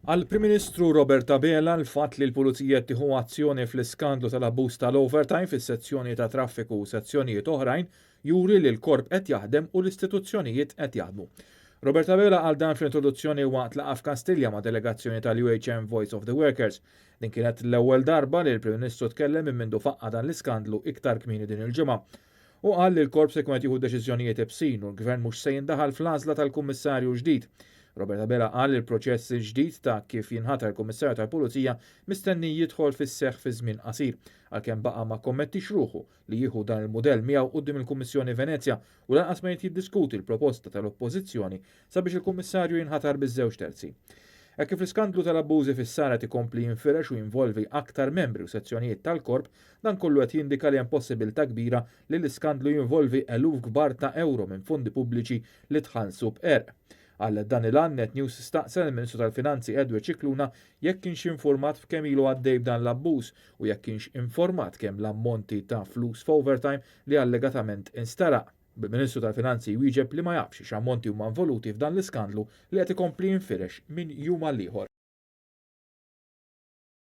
Għall-Prim Ministru Robert Abela l-fatt li l-Pulizija qed tieħu azzjoni fl-iskandlu tal-abbuż tal-overtime fis-sezzjoni ta' traffiku u sezzjonijiet oħrajn juri li l-korp qed jaħdem u l-istituzzjonijiet qed jaħdmu. Robert Abela qal dan fl-introduzzjoni waqt laqgħa f'Kastilja ma' delegazzjoni tal-UHM Voice of the Workers. Din kienet l-ewwel darba li l-Prim Ministru tkellem minn mindu faqqa' dan l-iskandlu iktar kmieni din il-ġimgħa. Hu qal li l-Korp se jkun qed jieħu deċiżjonijiet ibsin u l-Gvern mhux se jindaħal fl-għażla tal-Kummissarju l-ġdid. Robert Abela qal li l-proċess il-ġdid ta' kif jinħatar Kummissarju tal-Pulizija mistenni jidħol fis-seħħ fi żmien qasir, għalkemm baqa' ma kkommettix ruħu li jieħu dan il-mudell miegħu quddiem il-Kummissjoni Venezja u lanqas ma jrid jiddiskuti l-proposta tal-Oppożizzjoni sabiex il-Kummissarju jinħatar biż-żewġ terzi. Hekk kif l-iskandlu tal-abbużi fis-sar qed ikompli jinfirex u jinvolvi aktar membri u sezzjonijiet tal-Korp, dan kollu qed jindika li hemm possibilità kbira li l-iskandlu jinvolvi eluf kbar ta' ewro minn fondi pubbliċi li tħallsu b'qerq. Għal dan il-għan, Net News staqsa lill-Ministru tal-Finanzi Edward Scicluna jekk kienx informat f'kemm ilu għaddej b'dan l-abbuż u jekk kienx informat kemm l-ammonti ta' flus f'overtime li allegatament instaraq. Bil-Ministru tal-Finanzi jwieġeb li ma jafx x'ammonti huma involuti f'dan l-iskandlu li qed ikompli jinfirex minn jum għall-ieħor.